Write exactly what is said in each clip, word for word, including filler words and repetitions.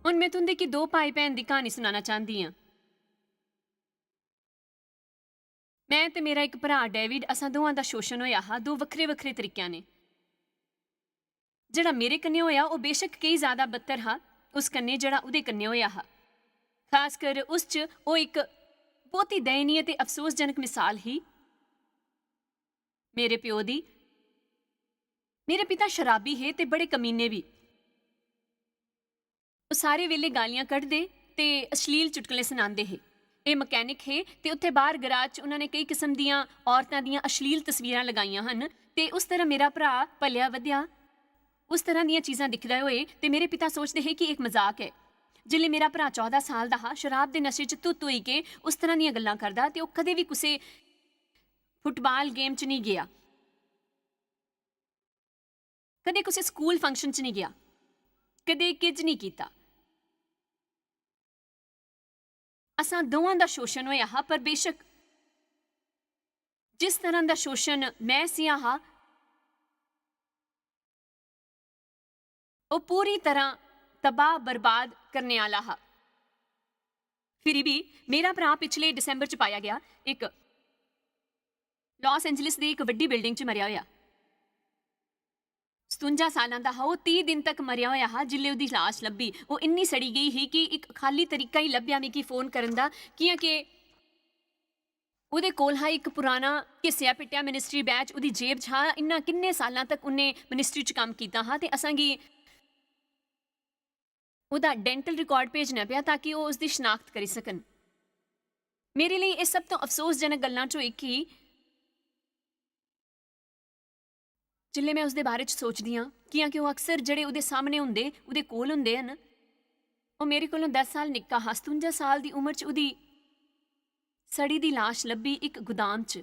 हुन में तुं'दे गी दो भाई भैन दी क्हानी सुनाना चांह्दी आं। में ते मेरा इक भ्राऽ डेविड, असां दोआं दा शोशन होएआ हा, दो बक्खरे-बक्खरे तरीकेआं ने। जेह्ड़ा मेरे कन्नै होएआ, ओह् बेशक केई ज्यादा बदतर हा उस कन्नै जेह्ड़ा उ'दे कन्नै होएआ हा। खासकर उस च ओह् इक बौह्त ही दयनीय ते अफसोसजनक मिसाल ही मेरे प्यो दी। मेरे पिता शराबी हे ते बड़े कमीने बी। ओह् सारे बेल्ले गालियां कढदे ते अश्लील चुटकले सनांदे हे। एह् मकैनिक हे ते उत्थै बाह्र गराज च उ'नां ने केई किस्म दियां औरतां दियां अश्लील तस्वीरां लगाइयां हन ते उस तरह मेरा भ्राऽ पलेआ-बधेआ। उस तरह दियां चीजां दिखदा होए ते मेरे पिता सोचदे हे कि इक मजाक ऐ। जिसलै मेरा भ्राऽ चौदां साल दा हा, शराब दे नशे च धुत्त होई के उस तरह दियां गल्लां करदा ते ओह् कदें बी कुसै फुटबाल गेम च निं गेआ। कदें कुसै स्कूल फंक्शन च निं गेआ। कदें किश निं कीता। असां दोआं दा शोशन होएआ हा, पर बेशक जिस तरह दा शोशन में सेहा हा, ओह् पूरी तरह तबाह बर्बाद करने आह्ला हा। फिरी बी मेरा भ्राऽ पिछले दिसंबर च पाया गेआ, इक लास एंजलिस दी इक बड्डी बिल्डिंग च मरेआ होएआ। सतुंजा सालां दा हा ओह्, तीह् दिन तक मरेआ होएआ हा। जिसलै ओह्दी लाश लब्भी, ओह् इन्नी सड़ी गेई ही कि इक खाल्ली तरीका ही लब्भेआ मिगी फोन करन दा, कि'यां के ओह्दे कोल हा इक पुराना घिस्सेआ पिट्टेआ मिनिस्ट्री बैच, ओह्दी जेब च हा। इन्ना किन्ने सालां तक उन्नै मिनिस्ट्री च कम्म कीता हा ते असांगी ओह्दा डेंटल रिकार्ड भेजना पेआ ताकि ओह् उसदी शनाख्त करी सकन। मेरे लेई एह् सब तों अफसोसजनक गल्लां चों इक ही। जिसलै में उसदे बारे च सोचदी आं, कि'यां कि ओह् अक्सर जेह्ड़े ओह्दे सामने होंदे, ओह्दे कोल होंदे हन, ओह् मेरे कोलों दस साल निक्का हा। सतुंजा साल दी उमर च ओह्दी सड़ी दी लाश लब्भी इक गुदाम च,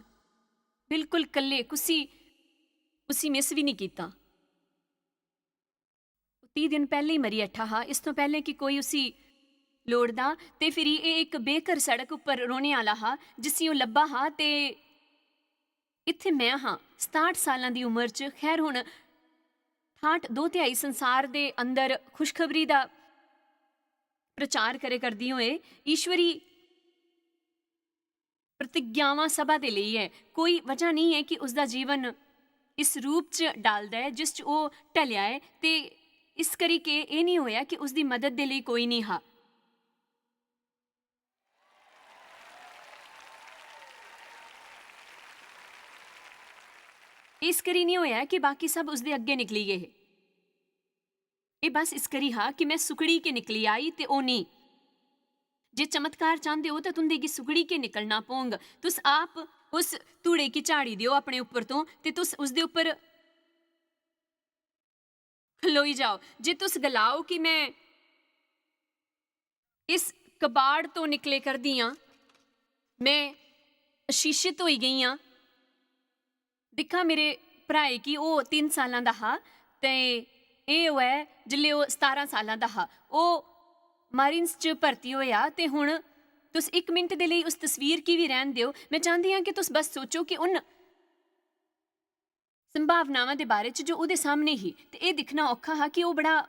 बिल्कुल कल्ले, कुसी उसी मिस बी निं कीता। तीह् दिन पैह्लें ही मरी बैठा हा, इस तों पैह्लें कि कोई उसी लोड़दा। ते फिरी एह् इक बेघर सड़क उप्पर रौह्ने आह्ला हा, जिसी ओह् लब्भा हा। ते इत्थै में हां, सताह्ट सालां दी उमर च। खैर, हुन ठाह्ट, दो तिहाई संसार दे अंदर खुशखबरी दा प्रचार करे करदी होए ईश्वरी प्रतिज्ञावां सभा दे लेई ऐ। कोई वजह नेईं ऐ कि उसदा जीवन इस रूप च डालदा ऐ जिस च ओह् ढलेआ ऐ, ते इस करी के एह् नेईं होएआ कि उसदी मदद दे लेई कोई नेईं हा। इस करी नेईं होएआ कि बाकी सब उसदे अग्गें निकली गे हे। एह् बस इस करी हा कि में सुकड़ी के निकली आई ते ओह् नेईं। जे चमत्कार चांह्दे ओ, तां तुं'दे गी सुकड़ी के निकलना पौंग। तुस आप उस धूड़े गी झाड़ी देओ अपने उप्पर तों, ते तुस उसदे उप्पर खलोई जाओ। जे तुस गलाओ कि में इस कबाड़ तों निकले करदी आं, में अशीशित होई गेई आं। दिक्खा, मेरे भ्राए गी, ओह् तिन्न सालां दा हा, ते एह् होऐ जिसलै ओह् सतारां सालां दा हा। ओह् मारिन्स च भर्ती होएआ, ते हुन तुस इक मिंट दे लेई उस तस्वीर गी बी रैह्न देओ। में चांह्दी आं कि तुस बस सोचो कि उन संभावनावां दे बारे च जो ओह्दे सामने ही, ते एह् दिक्खना औखा हा कि ओह् बड़ा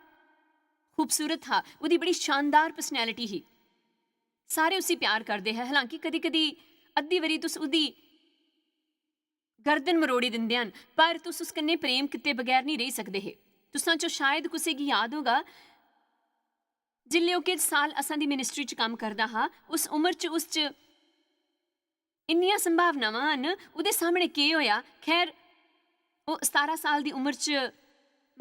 खूबसूरत हा, ओह्दी बड़ी शानदार पर्सनैलिटी ही। सारे उसी प्यार करदे हे, हालांकि कदी-कदी, अद्धी बारी तुस ओह्दी गर्दन मरोड़ी दिंदे हन, पर तुस उस कन्नै प्रेम कीते बगैर नेईं रेही सकदे हे। तुसां चों शायद कुसै गी याद होगा, जिसलै ओह् किश साल असां दी मिनिस्ट्री च कम्म करदा हा, उस उमर च उस च इन्नियां संभावनावां हन, ओह्दे सामने केह् होएआ? खैर, ओह् सतारां साल दी उमर च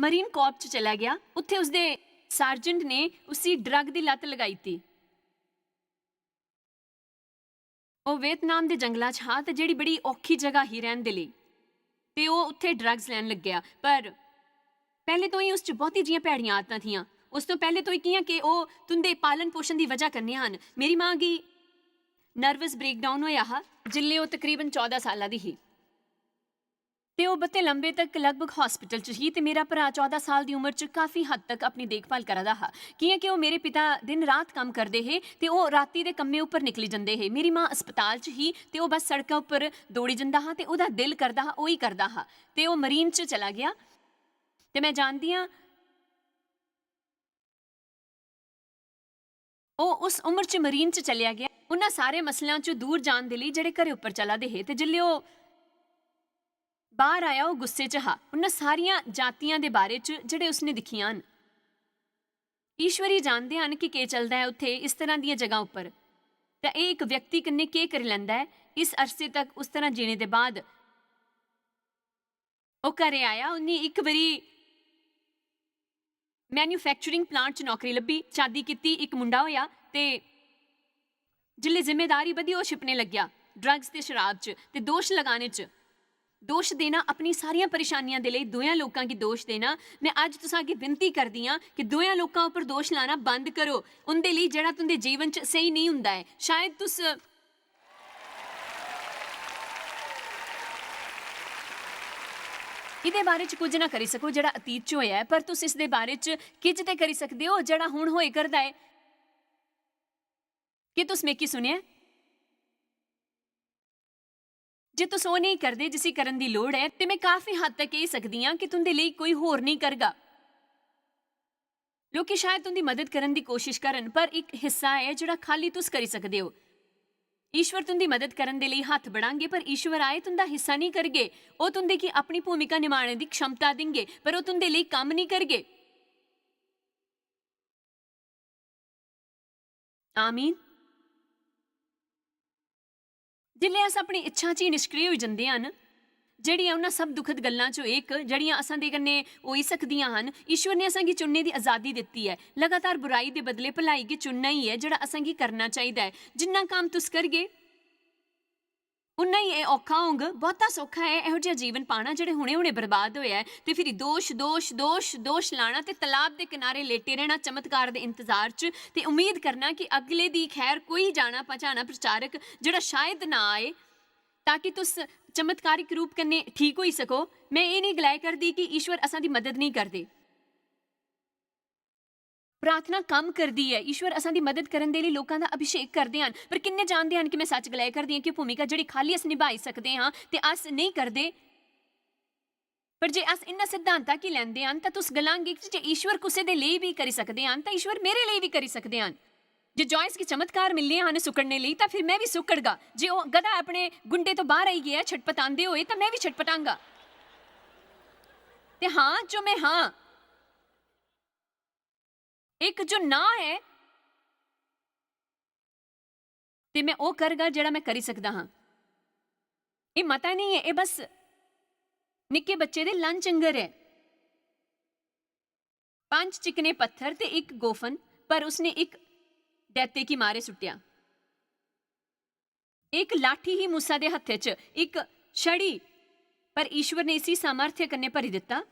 मरीन कॉर्प च चला गेआ। उत्थै उसदे सार्जेंट ने उसी ड्रग दी लत्त लगाई दित्ती। ओह् वियतनाम दे जंगला च हा, ते जेह्ड़ी बड़ी औखी जगह ही रैह्न दे लेई, ते ओह् उत्थै ड्रग्स लैन लग्गेआ। पर पैह्ले तो ही उस च बहुती जियां भैड़ियां आदतां थियां। उस तो पैह्ले तो ही कि'यां कि ओह् तुं'दे पालन पोशन दी वजह कन्नै हन। मेरी मां गी नर्वस ब्रेकडाउन होएआ हा, जिसलै ओह् तकरीबन चौदां साल्ला दी ही। ते ओह् बत्ते लंबे तक लगभग हॉस्पिटल च ही, ते मेरा भ्राऽ चौदां साल दी उमर च काफी हद तक अपनी देखभाल करा दा हा, कि'यां कि ओह् मेरे पिता दिन रात कम्म करदे हे, ते ओह् राती दे कम्मै उप्पर निकली जंदे हे। मेरी मां अस्पताल च ही, ते ओह् बस सड़का उप्पर दौड़ी जंदा हा, ते ओह्दा दिल करदा हा, ओह् ही करदा हा, ते ओह् मरीन च चला गेआ। ते में जानदी आं, ओह् उस उम्र च मरीन च चलेआ गेआ। उन्हां सारे मसलेआं च दूर जान दे लेई जेह्ड़े घरै उप्पर चला दे हे, ते जिसलै ओह् बाह्र आया, ओह् गुस्से च हा। उन्हां सारियां जातियां दे बारे च जेह्ड़े उसने दिक्खियां न। ईश्वर ही जानदे हन कि केह् चलदा ऐ उत्थै, इस तरह दियां जगहां उप्पर। ते एह् इक व्यक्ति कन्नै केह् करी लैंदा ऐ, इस अरसे तक उस तरह जीने दे बाद। ओह् घरै आया, उन्नी इक बारी मैन्युफैक्चरिंग प्लांट च नौकरी लब्भी, शादी कीती, इक मुंडा होएआ, ते जिसलै जिम्मेदारी बधी, ओह् छिपने लग्गेआ ड्रग्स ते शराब च ते दोश लगाने च। दोश देना, अपनी सारियां परेशानियां दे लेई दूएं लोकां गी दोश देना। में अज्ज तुसां अग्गें विनती करदी आं कि दूएं लोकां उप्पर दोश लाना बंद करो, उं'दे लेई जेह्ड़ा तुं'दे जीवन च स्हेई नेईं हुंदा ऐ। शायद तुस एह्दे बारे च कुछ ना करी सको जेह्ड़ा अतीत च होएआ ऐ, पर तुस इस दे बारे च किश ते करी सकदे ओ जेह्ड़ा हुन होए करदा ऐ। केह् तुस मिगी सुनेआ? जे तुस ओह् नेईं करदे जिसी करन दी लोड़ ऐ, ते में काफी हद तक कही सकदी आं कि तुं'दे लेई कोई होर नेईं करगा। लोकी शायद तुं'दी मदद करन दी कोशश करन, पर इक हिस्सा ऐ जेह्ड़ा खाल्ली तुस करी सकदे ओ। ईश्वर तुं'दी मदद करन दे लेई हत्थ बढ़ांगे, पर ईश्वर आए तुं'दा हिस्सा नेईं करगे। ओह् तुं'दे गी अपनी भूमिका निभाने दी क्षमता देंगे, पर ओह् तुं'दे लेई कम्म नेईं करगे। आमीन। जिसलै अस अपनी इच्छा च ही निष्क्रिय होई जंदे हन, जेह्ड़ियां उन्हां सब दुखद गल्लां चों इक, जेह्ड़ियां असां दे कन्नै होई सकदियां हन, ईश्वर ने असां गी चुनने दी अजादी दित्ती ऐ। लगातार बुराई दे बदले भलाई गी चुनना ही ऐ जेह्ड़ा असां गी करना चाहिदा ऐ। जिन्ना कम्म तुस करगे, उन्ना ही एह् औखा होंग। बहुता सौखा ऐ एहो जेहा जीवन पाना जेह्ड़े हुने-हुने बर्बाद होया ऐ, ते फिरी दोश, दोश, दोश, दोश लाना ते तलाब दे किनारे लेटे रैह्ना चमत्कार दे इंतजार च, ते उम्मीद करना कि अगले दी खैर कोई जाना पहचाना प्रचारक जेह्ड़ा शायद ना आए, ताकि तुस चमत्कारिक रूप कन्नै ठीक होई सको। में एह् नेईं गलाए करदी कि ईश्वर असां दी मदद नेईं करदे। प्रार्थना कम्म करदी ऐ। ईश्वर असां दी मदद करन दे लेई लोकां दा अभिषेक करदे हन। पर किन्ने जानदे हन कि में सच गलाए करदी आं कि भूमिका जेह्ड़ी खाल्ली अस निभाई सकदे हां ते अस नेईं करदे। पर जे अस इन्ना सिद्धांता गी लैंदे हन, तां तुस गलांगे कि जे ईश्वर कुसै दे लेई बी करी सकदे हन, तां ईश्वर मेरे लेई बी करी सकदे हन। जे जॉयस गी चमत्कार मिलने हन सुकड़ने लेई, तां फिर में बी सुकड़गा। जे ओह् गधा अपने गुंडे तो बाहर आई गया ऐ छटपटांदे होए, तां में बी छटपटांगा। ते हां, जो में हां, इक जो ना ऐ, ते में ओह् करगा जेह्ड़ा में करी सकदा हां। एह् मता नेईं ऐ, एह् बस निक्के बच्चे दे लंच आंगर ऐ। पंज चिकने पत्थर ते इक गोफन, पर उसने इक डैते गी मारे सुट्टेआ। इक लाठी ही मूसा दे हत्थे च, इक छड़ी, पर ईश्वर ने इसी सामर्थ्य कन्नै भरी दित्ता।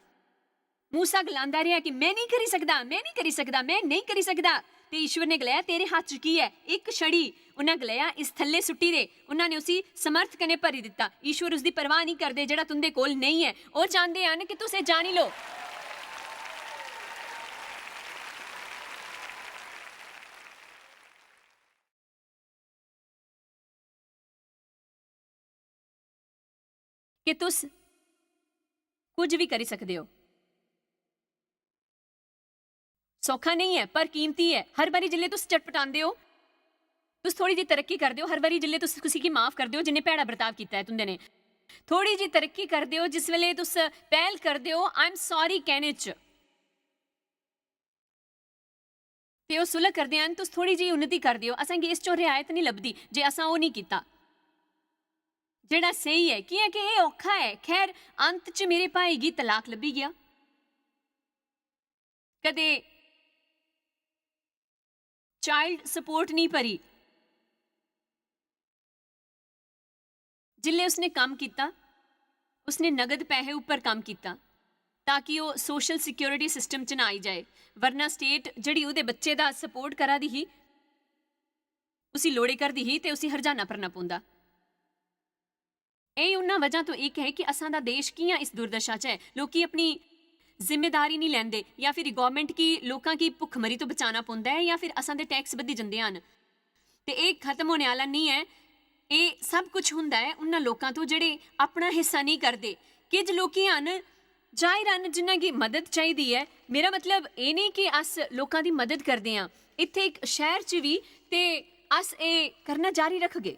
मूसा गलांदा रेहा कि "में नेईं करी सकदा, में नेईं करी सकदा, में नेईं करी सकदा।" ते ईश्वर ने गलाया, "तेरे हत्थ च की ऐ? इक छड़ी।" उन्नै गलाया, "इस थल्ले सुट्टी दे।" उन्होंने उसी समर्थ कन्नै भरी दित्ता। ईश्वर उसदी परवाह नेईं करदे जेह्ड़ा तुं'दे कोल नेईं ऐ। ओह् चांह्दे हन कि तुस एह् जानी लो। कि तुस कुछ भी करी सकदे ओ। सौखा नेईं ऐ, पर कीमती ऐ। हर बारी जिसलै तुस चटपटांदे ओ, तुस थोह्ड़ी जेही तरक्की करदे ओ। हर बारी जिसलै तुस कुसै गी माफ करदे ओ जिन्ने भैड़ा बर्ताव कीता ऐ तुं'दे ने, थोह्ड़ी जेही तरक्की करदे ओ जिस बेल्लै तुस पैह्ल करदे ओ "आई एम सॉरी" कहने च, ते ओह् सुलह करदे हन, तुस थोह्ड़ी जेही उन्नति करदे ओ। असेंगी इस चों रियायत निं लभदी जे असां ओह् निं कीता जेह्ड़ा स्हेई ऐ, कि'यां कि एह् औखा ऐ। खैर, अंत च मेरे भाई गी तलाक लब्भी गेआ। कदे चाइल्ड सपोर्ट निं भरी। जिसलै उसने कम्म कीता, उसने नगद पैहे उप्पर कम्म कीता, ताकि ओह् सोशल सिक्योरिटी सिस्टम च ना आई जाए, वरना स्टेट जेह्ड़ी ओह्दे बच्चे दा सपोर्ट करा दी ही, उसी लोड़े करदी ही ते उसी हरजाना भरना पौंदा। एह् उन्ना वजह तो इक है कि असां दा देश कि'यां इस दुर्दशा च ऐ। लोकी अपनी जिम्मेदारी निं लैंदे, या फिर गौरमैंट गी लोकां गी भुक्खमरी तो बचाना पौंदा ऐ, या फिर असां दे टैक्स बधी जंदे हन। ते एह् खत्म होने आह्ला निं ऐ। एह् सब कुछ होंदा ऐ उन्ना लोकां तो जेह्ड़े अपना हिस्सा नेईं करदे। किश लोकी हन, जाहिर हन, जिन्ना गी मदद चाहिदी ऐ। मेरा मतलब एह् नेईं कि अस लोकां दी मदद करदे आं, इत्थै इक शैह्र च बी, ते अस एह् करना जारी रखगे।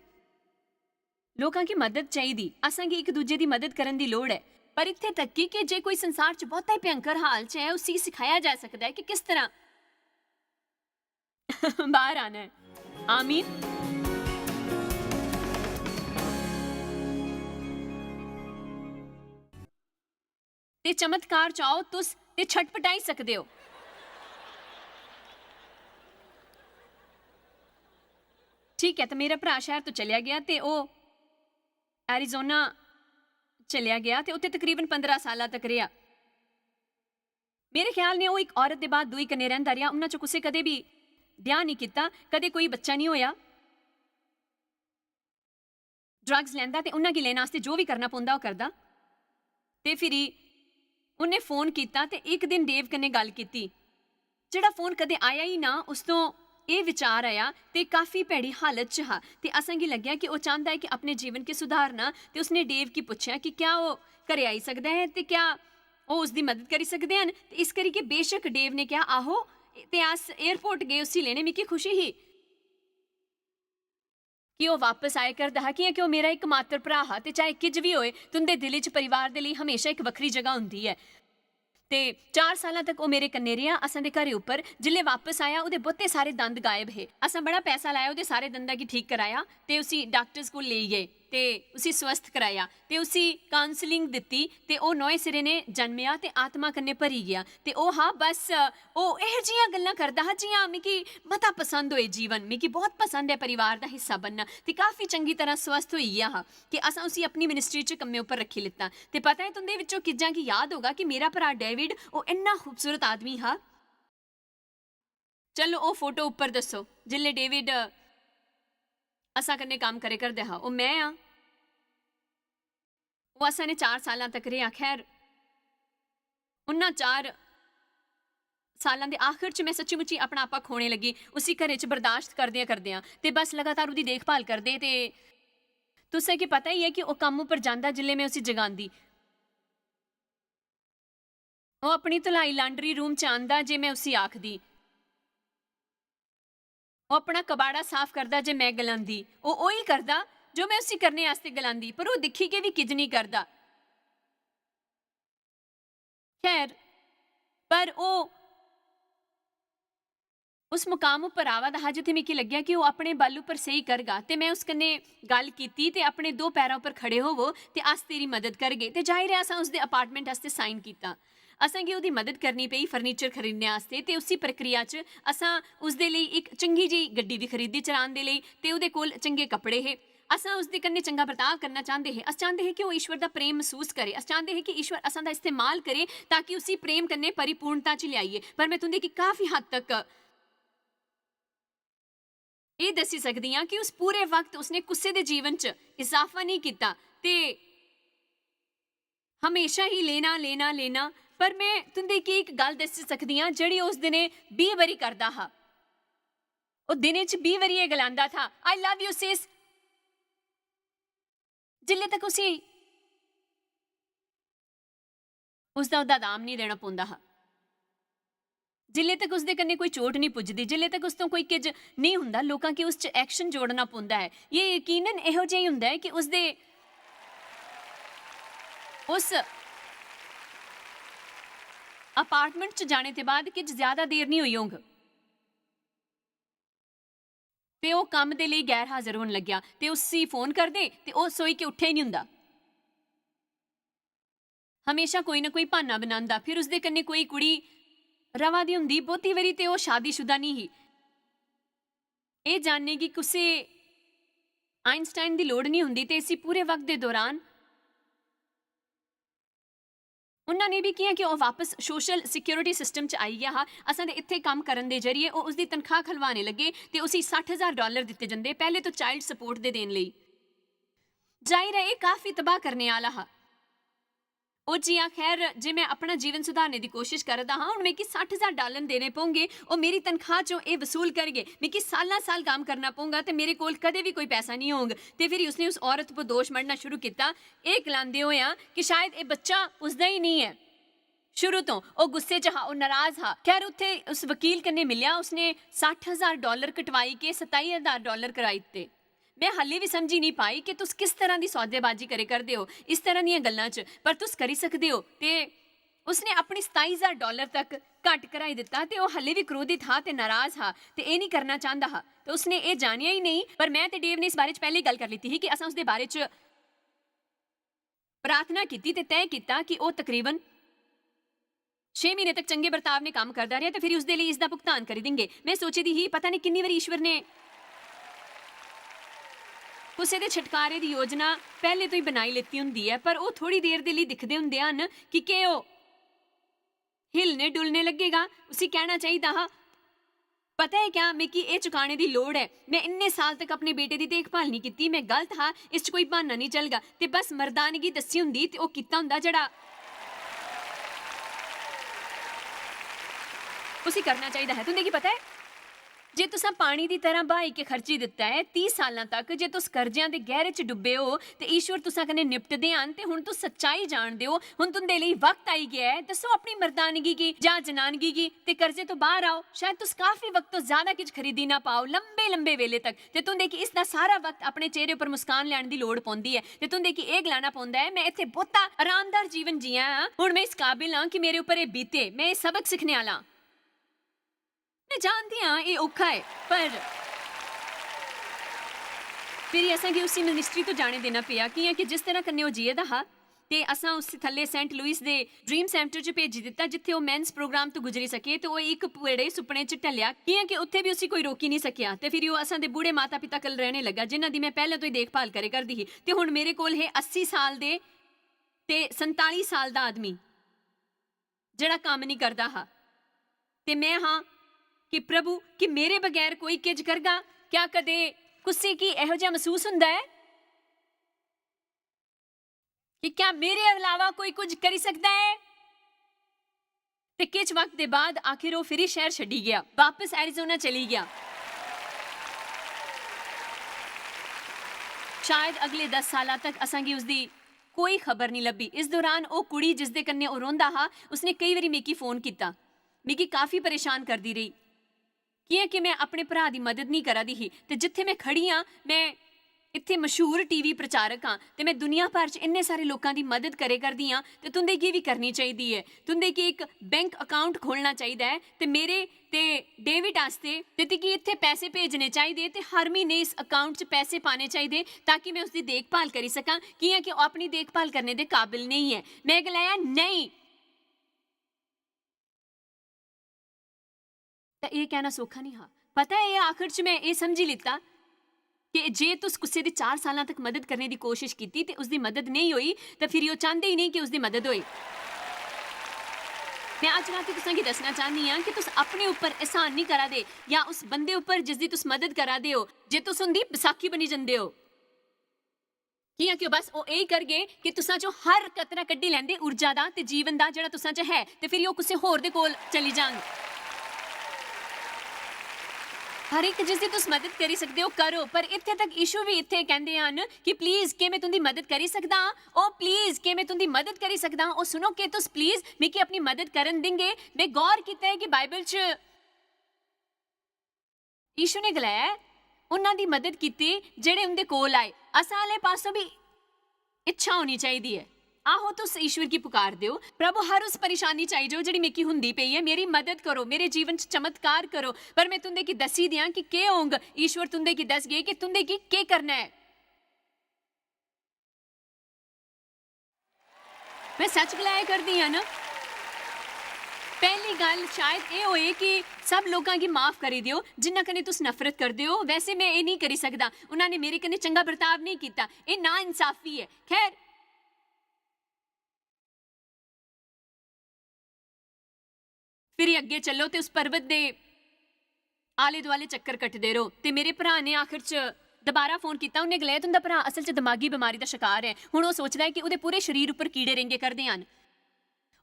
लोकां गी मदद चाहिदी, असें गी इक दूजे दी मदद करन दी लोड़ ऐ। पर इत्थै तक कि, कि जे कोई संसार च बहुता ही भयंकर हाल च ऐ, उसी सिखाया जाई सकदा ऐ कि किस तरह बाहर आना ऐ। आमीन। ते चमत्कार च आओ तुस ते छटपटाई सकदे ओ। ठीक ऐ, ते मेरा भ्राऽ शैह्र तो चलेआ गेआ ते ओह् एरिज़ोना चलेआ गेआ ते उत्थै तकरीबन पंदरां साल्ला तक रेहा। मेरे ख्याल ने ओह् इक औरत दे बाद दूई कन्नै रैंह्दा रेहा। उन्ना च कुसै कदें बी ब्याह् निं कीता, कदें कोई बच्चा निं होआ। ड्रग्स लैंदा ते उन्ना गी लैने आस्तै जो बी करना पौंदा ओह् करदा। ते फिरी उन्नै फोन कीता ते इक दिन डेव कन्नै गल्ल कीती, जेह्ड़ा फोन कदें आया ही ना। उस तो एह् विचार आया ते काफी भैड़ी हालत च हा ते असेंगी लग्गेआ कि ओह् चांह्दा ऐ कि अपने जीवन गी सुधारना। ते उसने डेव गी पुच्छेआ कि क्या ओह् घरै आई सकदा ऐ ते क्या ओह् उसदी मदद करी सकदे हन। ते इस करियै बेशक डेव ने क्या आहो, ते अस एयरपोर्ट गे उसी लेने। मिगी खुशी ही कि ओह् वापस आए करदा हा, कि'यां कि ओह् मेरा इक मात्तर भ्राऽ हा ते चाहे किज बी होए, तुं'दे दिलै च परिवार दे लेई हमेशा इक बक्खरी जगह होंदी ऐ। ते चार सालां तक ओह् मेरे कन्नै रेहा, असें दे घरै उप्पर। जिसलै वापस आया, ओह्दे बहुते सारे दंद गायब हे। असें बड़ा पैसा लाया, ओह्दे सारे दंदा गी ठीक कराया ते उसी डाक्टर्स कोल लेई गे ते उसी स्वस्थ कराया ते उसी काउंसलिंग दित्ती ते ओह् नोए सिरे ने जन्मेआ ते आत्मा कन्नै भरी गेआ। ते ओह् हा बस, ओह् एहो जिहियां गल्लां करदा हा जि'यां मिगी मता पसंद होए जीवन। मिगी बहुत पसंद ऐ परिवार दा हिस्सा बनना। ते काफी चंगी तरह स्वस्थ होई गेआ हा कि असें उसी अपनी मिनिस्ट्री च कम्मै उप्पर रक्खी लैता। ते पता ऐ, तुं'दे विच्चों किज्जां गी याद होगा कि मेरा भ्राऽ डेविड, ओह् इन्ना खूबसूरत आदमी हा। चलो, ओह् फोटो उप्पर दस्सो, जिसलै डेविड असां कन्नै कम्म करे करदा हा। ओह् में आं। ओह् असां ने चार सालां तक रेहा। खैर, उन्ना चार सालां दे आखिर च में सच्ची मुच्ची अपना आपा खोने लगी। उसी घरै च बर्दाश्त करदे करदे आं ते बस लगातार ओह्दी देखभाल करदे। ते तुसें गी पता ही ऐ कि ओह् कम्म उप्पर जांदा जिसलै में उसी जगांदी। ओह् अपनी धुलाई लांड्री रूम च आंदा जे में उसी आखदी। ओह् अपना कबाड़ा साफ करदा जे में गलांदी। ओह् ओही करदा जो में उसी करने आस्तै गलांदी, पर ओह् दिक्खी के बी किज निं करदा। खैर, पर ओह् उस मुकाम उप्पर आवा दा हा जित्थै मिगी लग्गेआ कि ओह् अपने बल उप्पर स्हेई करगा। ते में उस कन्नै गल्ल कीती ते अपने दो पैरां उप्पर खड़े होवो ते अस तेरी मदद करगे। ते जाहिर ऐ, असां उसदे अपार्टमेंट आस्तै साइन कीता। असें गी ओह्दी मदद करनी पेई फर्नीचर खरीदने आस्तै ते उसी प्रक्रिया च असां उसदे लेई इक चंगी जेही गड्डी बी खरीदी चलान दे लेई ते ओह्दे कोल चंगे कपड़े हे। असां उसदे कन्नै चंगा बर्ताव करना चांह्दे हे। अस चांह्दे हे कि ओह् ईश्वर दा प्रेम मसूस करे। अस चांह्दे हे कि ईश्वर असां दा इस्तेमाल करे ताकि उसी प्रेम कन्नै परिपूर्णता च लेआइए। पर में तुं'दे गी काफी हद तक एह् दस्सी सकदी आं कि उस पूरे वक्त उसने कुसै दे जीवन च इजाफा नेईं कीता ते हमेशा ही लेना, लेना, लेना। पर में तुं'दे गी इक गल्ल दस्सी सकदी आं जेह्ड़ी उस दिनै बीह् बारी करदा हा। ओह् दिनै च बीह् बारी एह् गलांदा था, "I love you, sis।" जिल्लै तक उसी उसदा ओह्दा दाम नेईं देना पौंदा हा, जिल्लै तक उसदे कन्नै कोई चोट नेईं पुज्जदी, जिल्लै तक उस तो कोई किज नेईं हुंदा, लोकां गी उस च एक्शन जोड़ना पौंदा ऐ। एह् यकीनन एहो जेही हुंदा ऐ कि उसदे, उस अपार्टमेंट च जाने दे बाद किज ज्यादा देर नेईं होई होंग। ते ओह् कम्म दे लेई गैर हाजर होन लग्गेआ ते उसी फोन करदे ते ओह् सोई के उट्ठे ही निं हुंदा। हमेशा कोई ना कोई ब्हान्ना बनांदा। फिर उसदे कन्नै कोई कुड़ी रवा दी हुंदी, बहुती बारी ते ओह् शादीशुदा निं ही। एह् जानने गी कुसै आइंस्टाइन दी लोड़ निं हुंदी ते इसी पूरे वक्त दे दौरान उन्ना ने बी कि'यां कि ओह् वापस सोशल सिक्योरिटी सिस्टम च आई गेआ हा। असां दे इत्थै कम्म करन दे जरिए ओह् उसदी तनखाह खलवाने लगे ते उसी सट्ठ हजार डालर दित्ते जंदे, पैह्ले तो चाइल्ड सपोर्ट दे देन लेई। जाहिर ऐ, एह् काफी तबाह करने आह्ला हा। ओह् जि'यां, खैर, जे में अपना जीवन सुधारने दी कोशश करा दा हा, हून मिगी सट्ठ हजार डालर देने पौंगे, ओह् मेरी तनखाह चों एह् वसूल करगे, मिगी सालां साल कम्म करना पौंगा ते मेरे कोल कदें बी कोई पैसा निं होंग। ते फिरी उसने उस औरत पर दोश मढ़ना शुरू कीता, एह् गलांदे होएं कि शायद एह् बच्चा उसदा ही निं ऐ। शुरू तो ओह् गुस्से च हा, ओह् नाराज हा। खैर, उत्थे उस वकील कन्नै मिलेआ, उसने सट्ठ हजार डॉलर कटवाई के सताई हजार डॉलर कराई दित्ते। मैं हाले भी समझी नहीं पाई कि तुस किस तरह दी सौदेबाजी करे करदे हो इस तरह दियां गल्लां च, पर तुस करी सकदे हो। ते उसने अपनी सताई हजार डॉलर तक घट कराई दित्ता ते ओह् हाले भी क्रोधित हा ते नाराज हा ते एह् नहीं करना चांहदा हा। ते उसने एह् जानेआ ही नहीं, पर मैं ते डेव ने इस बारे च पैह्ले गल्ल करी लैती ही कि असां उसदे बारे च प्रार्थना कीती ते तय कीता कि ओह् तकरीबन छे म्हीने तक चंगे बर्ताव ने कम्म करदा रेहा ते फिर उसदे लेई इसदा भुगतान करी देंगे। मैं सोची दी ही, पता नहीं किन्नी बारी ईश्वर ने कुसै दे छुटकारे दी योजना पैह्ले तो ही बनाई लेती होंदी ऐ, पर ओह् थोड़ी देर दे लेई दिखदे होंदे हन कि केह् ओह् हिलने डुलने लगेगा। उसी कहना चाहिदा हा, "पता है क्या, मिगी एह् चुकाने दी लोड़ ऐ। मैं इन्ने साल तक अपने बेटे दी देखभाल नहीं कीती, मैं गलत हा, इस च कोई ब्हान्ना नहीं चलगा।" ते बस मर्दानगी दस्सी होंदी ते ओह् कीता होंदा जेह्ड़ा उसी करना चाहिदा हा। तुं'दे गी पता ऐ, जे तुसां पानी दी तरह बहाई के खर्ची दित्ता ऐ तीह सालां तक, जे तुस कर्जेआं दे गैह्रे च डुब्बे ओ ते ईश्वर तुसां कन्नै निपटदे हन, ते हुन तुस सच्चाई जानदे ओ, हुन तुं'दे लेई वक्त आई गेआ ऐ। दस्सो अपनी मर्दानगी गी जां जनानगी गी ते कर्जे तो बाह्र आओ। शायद तुस काफी वक्त तो ज्यादा किश खरीदी ना पाओ, लंबे लंबे वेले तक, ते तुं'दे गी इसदा सारा वक्त अपने चेहरे उप्पर मुस्कान लैने दी लोड़ पौंदी ऐ, ते तुं'दे गी एह् गलाना पौंदा ऐ, "मैं इत्थै बहुता आरामदार जीवन जिया आं, हुन मैं इस काबिल आं कि मेरे उप्पर एह् बीते, मैं एह् सबक सिक्खने आह्ला आं।" मैं जानदी आं, एह् औखा ऐ, पर फिरी असें गी उसी मिनिस्ट्री तो जाने देना पेआ, कि'यां कि जिस तरह कन्नै ओह् जिये दा हा, ते असां उसी थल्ले सेंट लुइस दे ड्रीम सेंटर च भेजी दित्ता, जित्थै ओह् मेंस प्रोग्राम तो गुजरी सके, ते ओह् इक बड़े सुपने च ढलेआ, कि'यां कि उत्थै बी उसी कोई रोकी निं सकेआ। ते फिरी ओह् असां दे बूढ़े माता-पिता कल रैह्ने लगा, जिन्हां दी मैं पैह्लें तो ही देखभाल करे करदी ही। ते हुन मेरे कोल हे अस्सी साल दे ते संताली साल दा आदमी, जेह्ड़ा कम्म निं करदा हा। ते मैं हां कि, "प्रभु, कि मेरे बगैर कोई किज करगा?" क्या कदे कुसै गी एहो जेहा मसूस हुंदा ऐ कि क्या मेरे अलावा कोई कुछ करी सकदा ऐ? ते किश वक्त दे बाद आखिर ओह् फिरी शैह्र छड्डी गेआ, बापस एरिज़ोना चली गेआ। शायद अगले दस सालां तक असां गी उसदी कोई खबर निं लब्भी। इस दौरान ओह् कुड़ी जिसदे कन्नै ओह् रौंह्दा हा, उसने केई बारी मिगी फोन कीता। मिगी काफी परेशान करदी रेही, कि'यां कि में अपने भ्राऽ दी मदद निं करा दी ही। ते जित्थै में खड़ी आं, में इत्थै मशहूर टीवी प्रचारक आं ते में दुनिया भर च इन्ने सारे लोकां दी मदद करे करदी आं, ते तुं'दे गी बी करनी चाहिदी ऐ। तुं'दे गी इक बैंक अकाउंट खोलना चाहिदा ऐ ते मेरे ते डेविड आस्तै, ते तुगी इत्थै पैसे भेजने चाहिदे ते हर म्हीने इस अकाउंट च पैसे पाने चाहिदे, ताकि में उसदी देखभाल करी सकां, कि'यां कि ओह् अपनी देखभाल करने दे काबिल नेईं ऐ। में गलाया, "नेईं।" ते एह् कहना सौखा निं हा। पता ऐ, एह् आखर च में एह् समझी लैता कि जे तुस कुसै दी चार सालां तक मदद करने दी कोशश कीती ते उसदी मदद नेईं होई, तां फिरी ओह् चांह्दे ही नेईं कि उसदी मदद होए। में अज्ज रातीं तुसें गी दस्सना चाह्न्नी आं कि तुस अपने उप्पर एहसान निं करा दे, जां उस बंदे उप्पर जिसदी तुस मदद करा दे ओ, जे तुस उं'दी बसाखी बनी जंदे ओ। कि'यां कि बस ओह् एही करगे कि तुसां चों हर कतरा कड्ढी लैंदे ऊर्जा दा ते जीवन दा जेह्ड़ा तुसां च है, ते फिरी ओह् कुसै होर दे कोल चली जांग। हर इक जिसदी तुस मदद करी सकदे ओ, करो, पर इत्थै तक यीशु बी इत्थै कैंह्दे हन कि, "प्लीज, केह् में तुं'दी मदद करी सकदा आं? ओ प्लीज, केह् में तुं'दी मदद करी सकदा आं?" ओह् सुनो, केह् तुस प्लीज मिगी अपनी मदद करन देंगे? में गौर कीता ऐ कि बाइबल च यीशु ने गलाया ऐ, "उन्हां दी मदद कीती जेह्ड़े उं'दे कोल आए।" असां आह्ले पासों बी इच्छा होनी चाहिदी ऐ। आहो, तुस ईश्वर गी पुकारदे ओ, "प्रभु, हर उस परेशानी च आई जाओ जेह्ड़ी मिगी हुंदी पेई ऐ, मेरी मदद करो, मेरे जीवन च चमत्कार करो।" पर में तुं'दे गी दस्सी देआं कि केह् होंग, ईश्वर तुं'दे गी दसगे कि तुं'दे गी केह् करना ऐ। में सच गलाया करदी आं ना। पैह्ली गल्ल शायद एह् होए कि सब लोकां गी माफ करी देओ जिन्ना कन्नै तुस नफरत करदे ओ। वैसे में एह् नेईं करी सकदा, उन्हां ने मेरे कन्नै चंगा बर्ताव नेईं कीता, एह् नाइंसाफी ऐ। खैर, फिरी अग्गें चलो ते उस पर्वत दे आले दुआले चक्कर कटदे रहो। ते मेरे भ्राऽ ने आखर च दोबारा फोन कीता। उन्नै गलाया, "तुं'दा भ्राऽ असल च दमागी बमारी दा शकार ऐ। हुन ओह् सोचदा ऐ कि ओह्दे पूरे शरीर उप्पर कीड़े रेंगे करदे हन।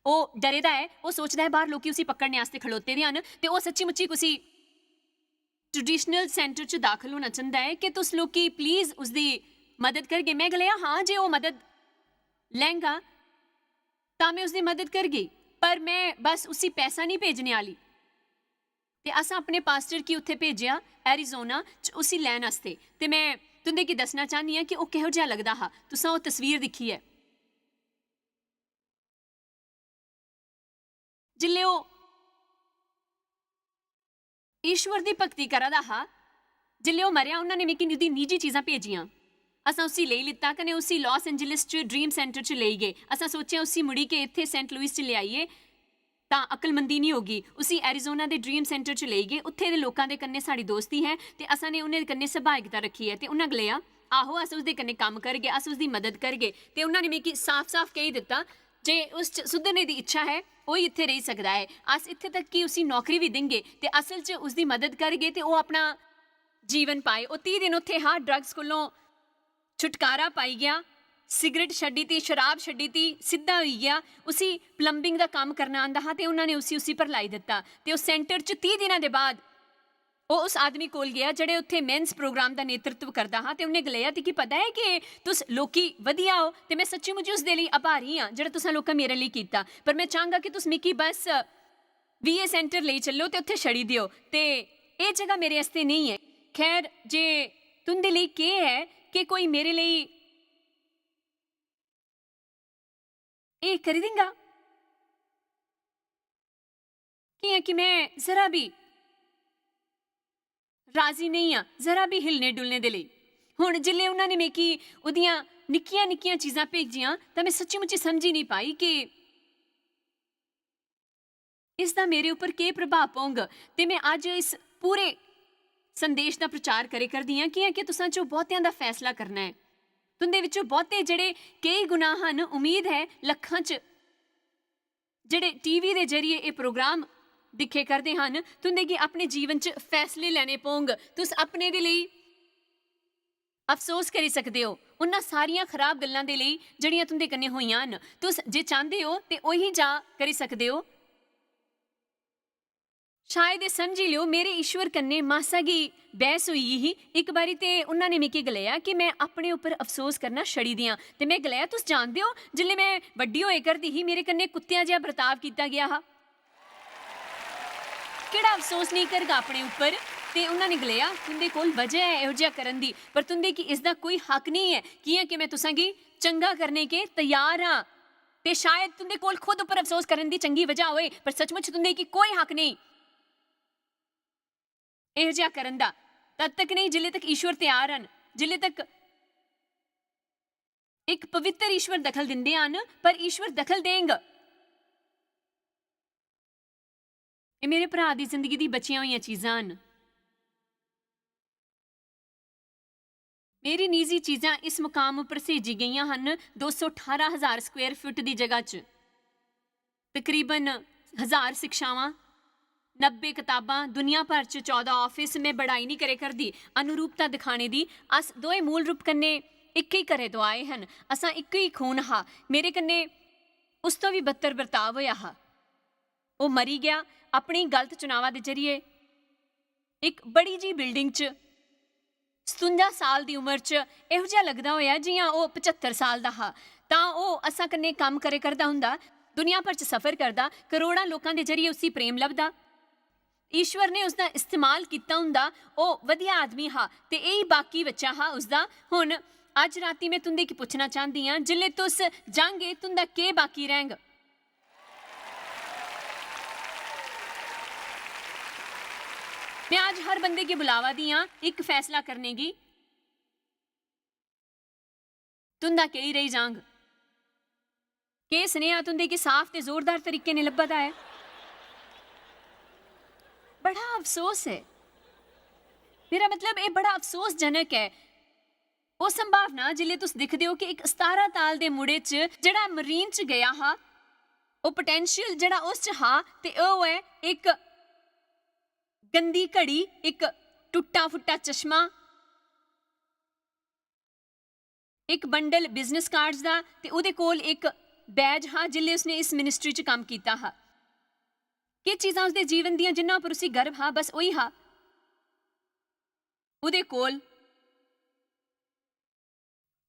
ओह् डरे दा ऐ। ओह् सोचदा ऐ बाह्र लोकी उसी पकड़ने आस्तै खड़ोते दे हन ते ओह् सच्ची मुच्ची कुसी ट्रेडिशनल सेंटर च दाखल होना चांह्दा ऐ। क्या तुस लोकी प्लीज उसदी मदद करगे?" में गलाया, "हां, जे ओह् मदद लैंगा तां में उसदी मदद करगी।" पर में बस उसी पैसा निं भेजने आह्ली। ते असें अपने पास्टर गी उत्थै भेजेआ, एरिज़ोना च, उसी लैन आस्तै। ते में तुं'दे गी दस्सना चाह्न्नी आं कि ओह् किहो जेहा लगदा हा। तुसें ओह् तस्वीर दिक्खी ऐ। जिसलै ओह् ईश्वर दी भक्ति करा दा हा, जिसलै ओह् मरेआ, उन्होंने मिगी ओह्दी निजी चीजां भेजियां। असां उसी लेई लित्ता कन्नै उसी लास एंजलिस च ड्रीम सेंटर च लेई गे। असां सोचेआ उसी मुड़ी के इत्थै सेंट लुइस च लेआइए तां अकलमंदी निं होगी। उसी एरिज़ोना दे ड्रीम सेंटर च लेई गे। उत्थै दे लोकां दे कन्नै साढ़ी दोस्ती है ते असां ने उ'नें कन्नै सभायकता रक्खी ऐ। ते उ'न्नै गलाया, "आहो, अस उसदे कन्नै कम्म करगे, अस उसदी मदद करगे।" ते उ'न्नै मिगी साफ-साफ कही दित्ता जे उस च सुधरने दी इच्छा है, ओह् इत्थै रेही सकदा ऐ। अस इत्थै तक कि उसी नौकरी बी देंगे ते असल च उसदी मदद करगे ते ओह् अपना जीवन पाए। ओह् तीह् दिन उत्थै हा, ड्रग्स कोलों छुटकारा पाई गेआ, सिगरट छड्डी ती, शराब छड्डी ती, सिद्धा होई गेआ। उसी प्लम्बिंग दा कम्म करना आंदा हा ते उन्होंने उसी उसी पर लाई दित्ता। ते ओह् सेंटर च तीह् दिनां दे बाद ओह् उस आदमी कोल गेआ जेह्ड़े उत्थै मेंस प्रोग्राम दा नेतृत्व करदा हा ते उन्नै गलाया, "तुगी पता ऐ कि तुस लोकी बधिया ओ ते में सच्ची मुच्ची उसदे लेई आभारी आं जेह्ड़ा तुसें लोकें मेरे लेई कीता, पर में चांह्गा कि तुस मिगी बस वीए सेंटर लेई चलो ते उत्थै छड़ी देओ ते एह् जगह मेरे आस्तै नेईं ऐ।" खैर, जे तुं'दे लेई केह् ऐ कि कोई मेरे लेई एह् करी देंगा? कि'यां कि में जरा बी राजी नेईं आं, जरा बी हिलने डुलने दे लेई। हुन जिसलै उन्होंने मिगी ओह्दियां निक्कियां-निक्कियां चीजां भेजियां, तां में सच्ची मुच्ची समझी निं पाई कि इसदा मेरे उप्पर केह् प्रभाव पौंग। ते में अज्ज इस पूरे संदेश दा प्रचार करे करदी आं, कि'यां कि तुसां चों बहुतेआं दा फैसला करना ऐ। तुं'दे विच्चों बहुते जेह्ड़े केई गुणा हन, उम्मीद ऐ लक्खां च जेह्ड़े टीवी दे जरिए एह् प्रोग्राम दिक्खे करदे हन, तुं'दे गी अपने जीवन च फैसले लैने पौंग। तुस अपने दे लेई अफसोस करी सकदे ओ उन्हां सारियां खराब गल्लां दे लेई जेह्ड़ियां तुं'दे कन्नै होइयां हन। तुस जे चांह्दे ओ ते ओही जा करी सकदे ओ। शायद एह् समझी लैओ, मेरे ईश्वर कन्नै मासा गी बैह्स होई गेई ही। इक बारी ते उन्हां ने मिगी गलाया कि में अपने उप्पर अफसोस करना छड़ी दियां। ते में गलाया, "तुस जानदे ओ, जिसलै में बड्डी होए करदी ही, मेरे कन्नै कुत्तेआं जेहा बर्ताव कीता गेआ हा।" केह्ड़ा अफसोस नेईं करगा अपने उप्पर? ते उन्हां ने गलाया, "तुं'दे कोल वजह ऐ एहो जेहा करन दी, पर तुं'दे गी इसदा कोई हक नेईं ऐ, कि'यां कि में तुसें गी चंगा करने के तैयार आं। ते शायद तुं'दे कोल खुद उप्पर अफसोस करन दी चंगी वजह होए, पर सचमुच तुं'दे गी कोई हक नेईं एहो जेहा करन दा, तद तक नेईं जिल्ले तक ईश्वर त्यार हन, जिल्ले तक इक पवित्र ईश्वर दखल दिंदे हन, पर ईश्वर दखल देंग।" एह् मेरे भ्राऽ दी जिंदगी दी बचियां होइयां चीजां हन। मेरी निजी चीजां इस मकाम उप्पर सहेजी गेइयां हन, दो सौ ठारां हजार स्क्वेयर फुट दी जगह च। तकरीबन हजार शिक्षावां, नब्बे कताबां, दुनिया भर च चौदां office। में बड़ाई निं करे करदी अनुरूपता दिखाने दी। अस दोए मूल रूप कन्नै इक्कै घरै तो आए हन। असां इक्कै खून हा। मेरे कन्नै उस तो बी बदतर बर्ताव होया हा। ओह् मरी गेआ अपनी गलत चुनावा दे जरिए। इक बड़ी जी building च सतुंजा साल दी उमर च एहो जेहा लगदा होया जि'यां ओह् पचत्तर साल दा हा, तां ओह् असां कन्नै कम्म करे करदा हुंदा, दुनिया भर च सफर करदा, करोड़ां लोकां दे जरिए उसी प्रेम लभदा। ईश्वर ने उसदा इस्तेमाल कीता हुंदा, ओह् वधिया आदमी हा ते एही बाकी बच्चा हा उसदा। हुन अज्ज रातीं में तुं'दे गी पुच्छना चांह्दी आं, जिसलै तुस जांगे, तुं'दा केह् बाकी रैंह्ग? में अज्ज हर बंदे गी बुलावा दी आं इक फैसला करने गी। तुं'दा केह् रेही जांग? केह् सनेहा तुं'दे गी साफ ते जोरदार तरीके ने लब्भा दा ऐ? बड़ा अफसोस ऐ। मेरा मतलब, एह् बड़ा अफसोसजनक ऐ। ओह् संभावना जिसलै तुस दिखदे ओ कि इक सतारां साल दे मुड़े च जेह्ड़ा marine च गेआ हा, ओह् potential जेह्ड़ा उस च हा, ते ओह् ऐ इक गंदी घड़ी, इक टुट्टा फुट्टा चश्मा, इक बंडल business cards दा, ते ओह्दे कोल इक badge हा जिसलै उसने इस ministry च कम्म कीता हा। केह् चीजां उसदे जीवन दियां जिन्ना पर उसी गर्व हा, बस ओही हा। ओह्दे कोल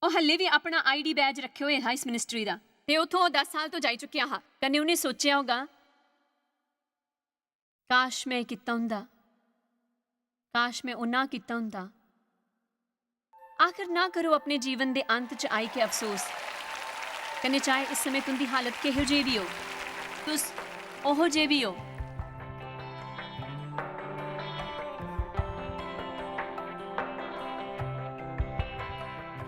ओह् हल्ले बी अपना ID badge रक्खे होए हा इस ministry दा। ते उत्थों ओह् दस साल तो जाई चुकेआ हा। कन्नै उ'नें सोचेआ होगा, "काश, में कीता होंदा, काश, में उन्ना कीता होंदा।" आखर ना करो अपने जीवन दे अंत च आई के अफसोस। कन्नै चाहे इस समें तुं'दी हालत किहो जेही बी हो, तुस ओहो जे बी हो।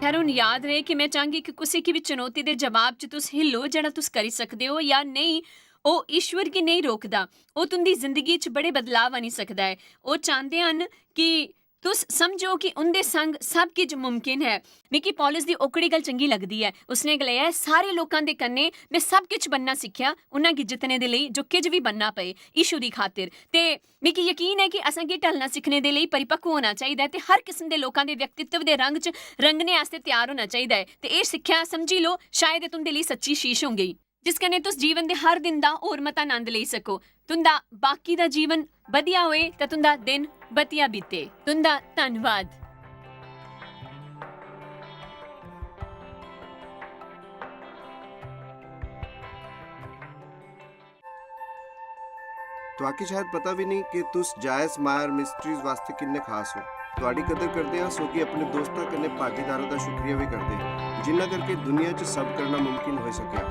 खैर, हुन याद रहे कि में चाहंगी कि कुसै गी बी चुनौती दे जवाब च तुस हिल्लो, जेह्ड़ा तुस करी सकदे ओ जां नेईं, ओह् ईश्वर गी नेईं रोकदा। ओह् तुं'दी जिंदगी च बड़े बदलाव आनी सकदा ऐ। ओह् चांह्दे हन कि तुस समझो कि उं'दे संग सब किश मुमकिन ऐ। मिगी पौलुस दी ओकड़ी गल्ल चंगी लगदी ऐ। उसने गलाया ऐ, "सारे लोकां दे कन्नै में सब किश बनना सिक्खेआ, उन्हां गी जितने दे लेई जो किश बी बनना पए, यीशु दी खातिर।" ते मिगी यकीन ऐ कि असें गी ढलना सिक्खने दे लेई परिपक्व होना चाहिदा ऐ ते हर किस्म दे लोकां दे व्यक्तित्व दे रंग च रंगने आस्तै त्यार होना चाहिदा ऐ। ते एह् सिक्खेआ, समझी लो, शायद एह् तुं'दे लेई सच्ची शीश होंगी, जिस कन्नै तुस जीवन दे हर दिन दा होर मता आनंद लेई सको। तुं'दा बाकी दा जीवन बधिया होए ते तुं'दा दिन बधिया बीते। तुं'दा धन्नवाद। तुआकी शायद पता भी नहीं कि तुस जायस मायर मिस्ट्रीज वास्ते किन्ने खास हो। तुआडी कदर करदे हां, सो कि अपने दोस्तां कन्नै भागीदारां दा शुक्रिया भी करदे हां, जिन्ना करके दुनिया च सब करना मुमकिन होई सकेआ।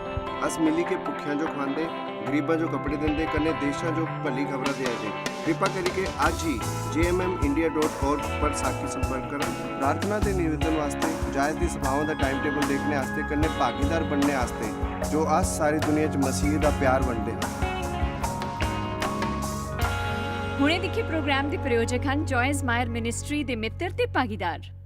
अस मिली के भुक्खेआं जो खवांदे, गरीबां जो कपड़े दिंदे, कन्नै देशां जो भली खबरां देआ दे। कृपा करियै अज्ज ही J M M India dot com पर साकी संपर्क करो। प्रार्थना ते निवेदन वास्ते, जायस दी सभाओं दा टाइम टेबल देखने आस्तै, कन्नै भागीदार बनने आस्तै, जो अस सारी दुनिया च मसीह दा प्यार बंडदे हां। हुणे दिक्खे प्रोग्राम दे प्रायोजक हन जॉयस मायर मिनिस्ट्री दे मित्र ते भागीदार।